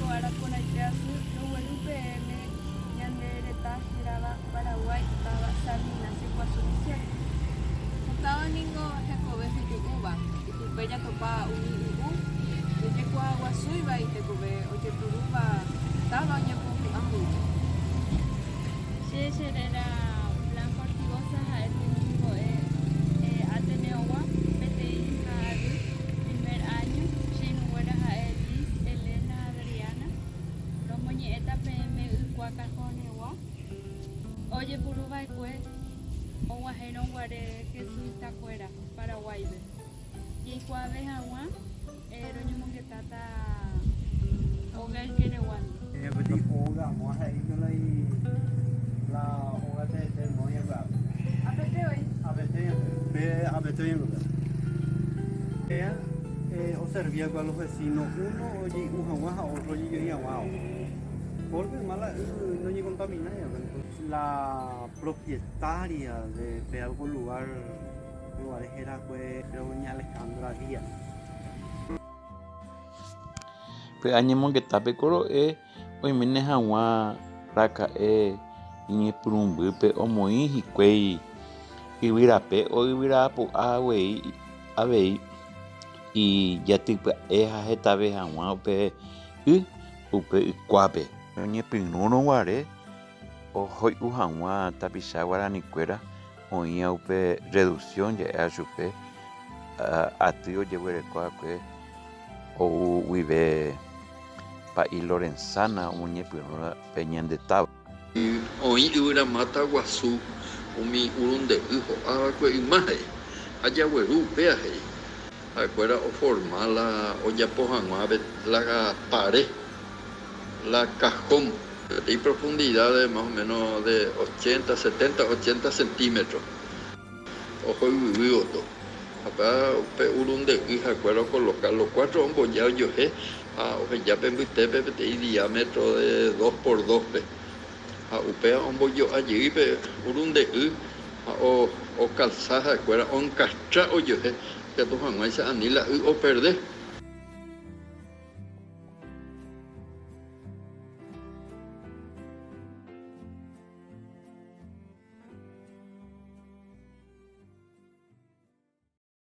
Ko ára porãite asy rogueru peẽme ñande retã hérava Paraguái táva San Ignacio Guasu Misiones. Ko táva ningo hekove hyju'úva, ipype jatopa umi y'u ndojekuaaguasúiva itekove ojepurúva táva oñemohu'ã mboyve. Che cheréra Blanca Ortigoza ha'e temimbo'e Ateneo-gua peteĩha ary, primer año, che irũnguéra ha'e Liz, Elena, Adriana. Romoñe'ẽta peẽme ykua cajón-regua ojepuruva'ekue og̃uahẽrõ guare jesuita-kuéra Paraguáipe. Jaikuaave hag̃ua roñomongetáta óga ykereguándi. Peteĩ óga amóva he'íko la la óga teete mói py'ápe. Apete oĩ. Apete pe apete oĩ pype. Péa oservía kua los vecinos uno ojei'u hag̃ua ha otro ojejo'i hag̃ua ao. Pórke yma la y noñecontaminái va'ekue. La propietaria de pe algo lugar Yguare hérakue doña Alejandra Díaz. Pe añemongetápe ko ro'e oiméne hag̃ua raka'e iñepyrũmbýpe omoĩ hikuái yvyrape oyvyrapu'a guei avei ijatypya'e ha hetave hag̃ua upe y upe ykuápe. Oñepyrũrõ guare ohoy'u hag̃ua tapicha guaranikuéra oĩva upe reducción ja'éva chupe aty ojeguereko va'ekue ou guive Pa'i Lorenzana omoñepyrũva pe ñande táva. Oĩ yvyramáta guasu umi urunde'y ho'a va'ekue yma he'i, ha jagueru upéva he'i. Ha'ekuéra oforma la ojapo hag̃ua la pare, la cajón. Peteĩ profundidad de más o menos de 80, 70, 80 centímetros. Oho yvyguy gotyo. Ha péva upe urunde'y ha'ekuéra okoloka los cuatro omboja ojohe ha oheja pe mbytépe peteĩ diámetro de dos por dos-pe. Ha upéva ombojo'a jey pe urunde'y ha okalsa ha'ekuéra onkastra ojohe ikatu hag̃uáicha ani la y operde.